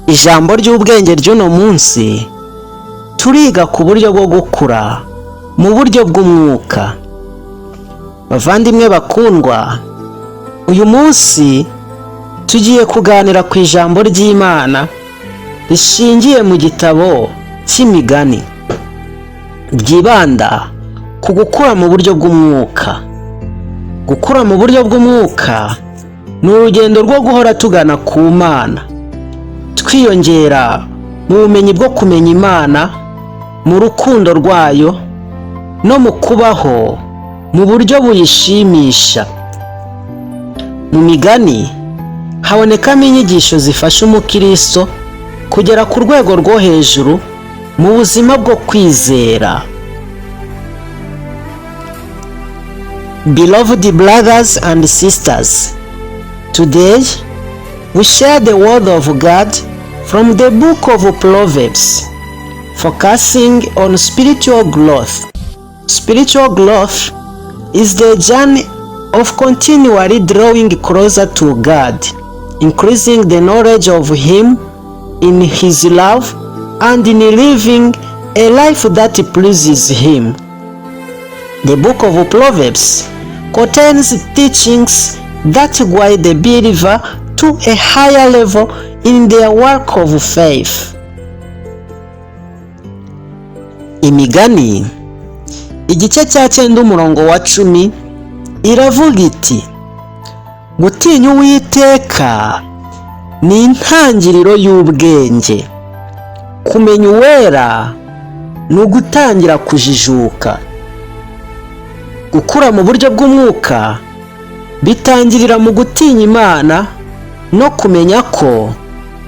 Ijambo ry'ubwenge ry'uno munsi turiga ku buryo bwo gukura mu buryo bw'umwuka. Bavandimwe bakundwa, uyu munsi tugiye kuganira ku ijambo ry'Imana rishingiye mu gitabo cy'Imigani, ryibanda ku gukura mu buryo bw'umwuka. Gukura mu buryo bw'umwuka ni urugendo rwo guhora tugana ku Mana, twiyongera mu bumenyi bwo kumenya Imana, mu rukundo rwayo no mu kubaho mu buryo buyishimisha. Mu migani habonekamo inyigisho zifasha umukristo kugera ku rwego rwo hejuru mu buzima bwo kwizera. Beloved brothers and sisters, today we share the word of God from the book of Proverbs, focusing on spiritual growth. Spiritual growth is the journey of continually drawing closer to God, increasing the knowledge of Him in His love, and in living a life that pleases Him. The book of Proverbs contains teachings that guide the believer to a higher level in their work of faith. Imigani igice cya 9 umurongo wa 10 iravuga iti, gutinya Uwiteka ni intangiriro y'ubwenge, kumenya uwera ni ugutangira kujijuka. Gukura mu buryo bw'umwuka bitangirira mu gutinya Imana no kumenya ko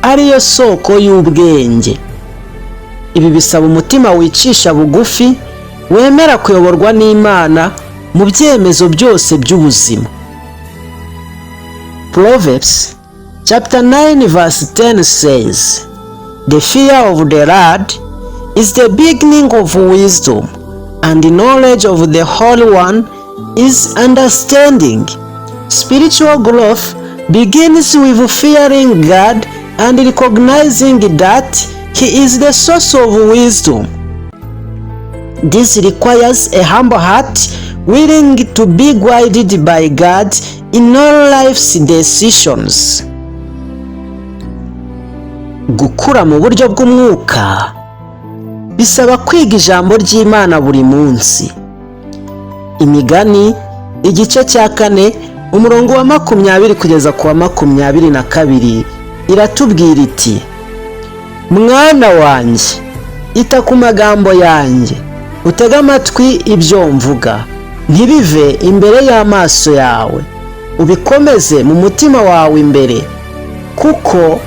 ariyo soko y'ubwenge. Ibi bisaba umutima wicisha bugufi, wemera kuyoborwa n'Imana mu byemezo byose by'ubuzima. Proverbs chapter 9 verse 10 says, "The fear of the Lord is the beginning of wisdom, and the knowledge of the Holy One is understanding." Spiritual growth begins with fearing God and recognizing that He is the source of wisdom. This requires a humble heart willing to be guided by God in all life's decisions. Gukura mu buryo bw'umwuka bisaba kwiga ijambo ry'Imana buri munsi. Imigani igice cya 4 umurongo wa 20 kugeza ku wa 22 iratubwira iti, "Mwana wanjye, ita ku magambo yanjye, utege amatwi ibyo mvuga, ntibive imbere y'amaso yawe, ubikomeze mu mutima wawe imbere, kuko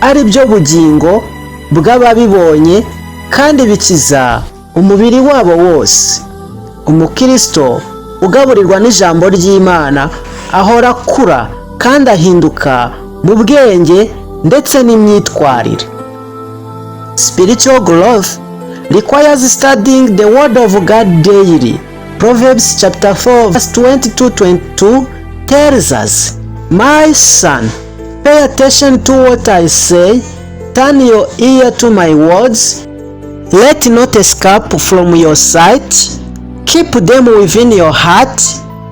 ari byo bugingo bw'ababibonye kandi bikiza umubiri wabo wose." Umukristo ugaburirwa n'ijambo ry'Imana ahora akura kandi ahinduka mu bwenge ndetse n'imyitwarire. Spiritual growth requires studying the word of God daily. Proverbs chapter 4 verse 20-22 tells us, "My son, pay attention to what I say, turn your ear to my words, let not escape from your sight, keep them within your heart,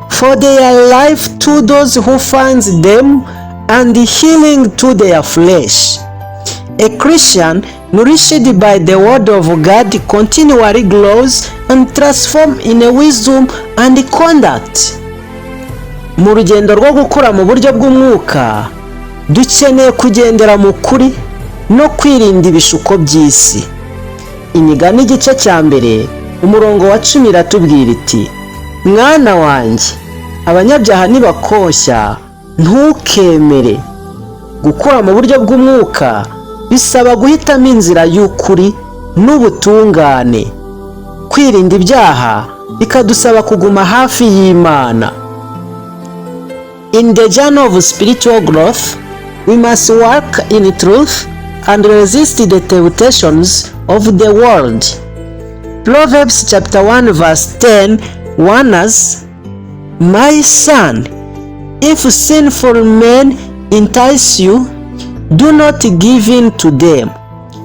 for they are life to those who find them and healing to their flesh." A Christian nourished by the word of God continually grows and transforms in a wisdom and conduct. Mu rugendo rwo gukura mu buryo bw'umwuka dukeneye kugendera mu kuri no kwirinda ibishuko by'isi. Imigani igice cya 1 umurongo wa 10 iratubwira iti, "Mwana wanjye, abanyabyaha nibakoshya ntukemere." Gukura mu buryo bw'umwuka bisaba guhitamo inzira y'ukuri n'ubutungane. Kwirinda ibyaha bikadusaba kuguma hafi y'Imana. In the journey of spiritual growth, we must work in truth and resist the temptations of the world. Proverbs chapter 1 verse 10 warns us, "My son, if sinful men entice you, Do not give in to them.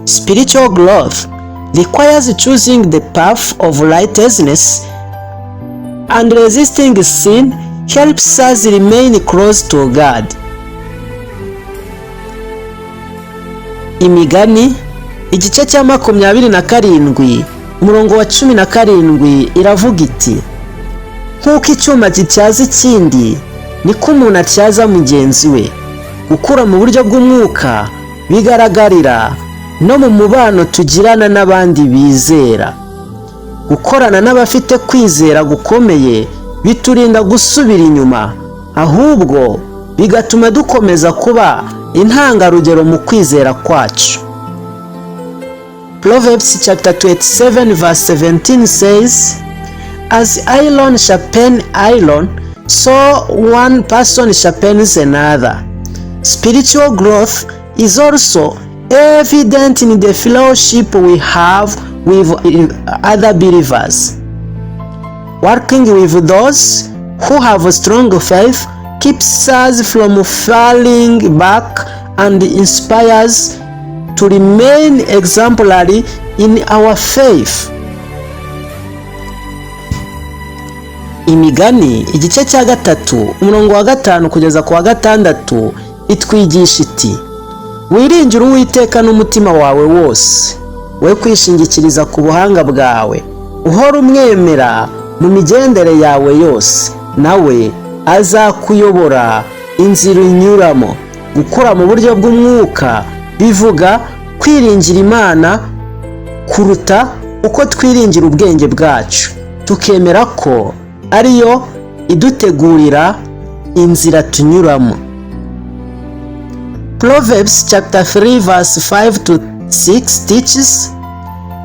Spiritual growth requires choosing the path of righteousness, and resisting sin helps us remain close to God. Imigani igice cya 27 umurongo wa 17 iravuga iti, nk'uko icyuma gityaza ikindi niko umuntu atyaza mugenzi we. Gukura mu buryo bw'umwuka bigaragarira no mu mubano tugirana n'abandi bizera. Gukorana n'abafite kwizera gukomeye biturinda gusubira inyuma, ahubwo bigatuma dukomeza kuba intangarugero mu kwizera kwacu. Proverbs chapter 27 verse 17 says, as iron sharpens iron, so one person sharpens another. Spiritual growth is also evident in the fellowship we have with other believers. Working with those who have a strong faith keeps us from falling back and inspires to remain exemplary in our faith. Imigani igice cya 3 umurongo wa 5 kugeza ku wa 6 itwigisha iti, wiringire Uwiteka n'umutima wawe wose, we kwishingikiriza ku buhanga bwawe, uhora umwemera mu migendere yawe yose, nawe azakuyobora inzira unyuramo. Gukura mu buryo bw'umwuka bivuga kwiringira Imana kuruta uko twiringira ubwenge bwacu, tukemera ko ariyo idutegurira inzira tunyuramo. Proverbs chapter 3 verse 5 to 6 teaches,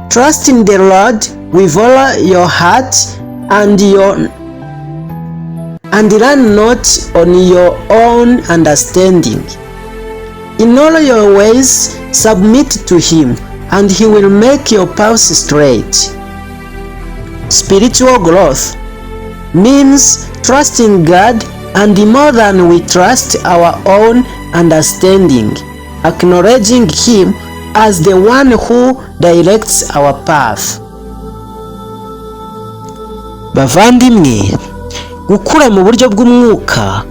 trust in the Lord with all your heart and run not on your own understanding. In all your ways submit to him, and he will make your paths straight. Spiritual growth means trusting God and more than we trust our own understanding, acknowledging him as the one who directs our path. Bavandimwe, gukura mu buryo bw'umwuka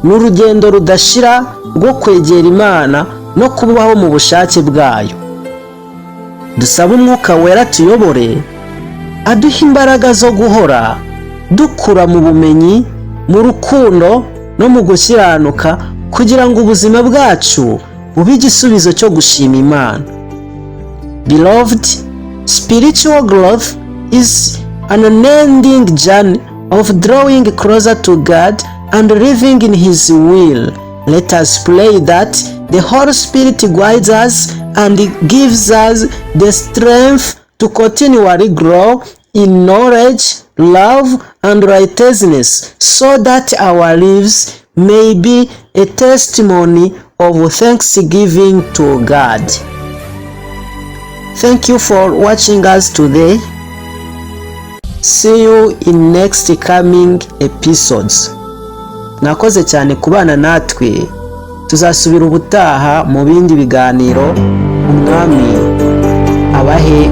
ni urugendo rudashira rwo kwegera Imana no kubaho mu bushake bwayo. Dusaba Umwuka Wera tuyobore, aduha imbaraga zo guhora dukura mu bumenyi, mu rukundo no mu gukiranuka, kugira ngo ubuzima bwacu bube igisubizo cyo gushima Imana. Beloved, spiritual growth is an unending journey of drawing closer to God and living in his will. Let us pray that the Holy Spirit guides us and gives us the strength to continually grow in knowledge, love, and righteousness, so that our lives may be a testimony of thanksgiving to God. Thank you for watching us today. See you in next coming episodes. Nakoze cyane kubana natwe, tuzasubira ubutaha mu bindi biganiro. Umwami abahe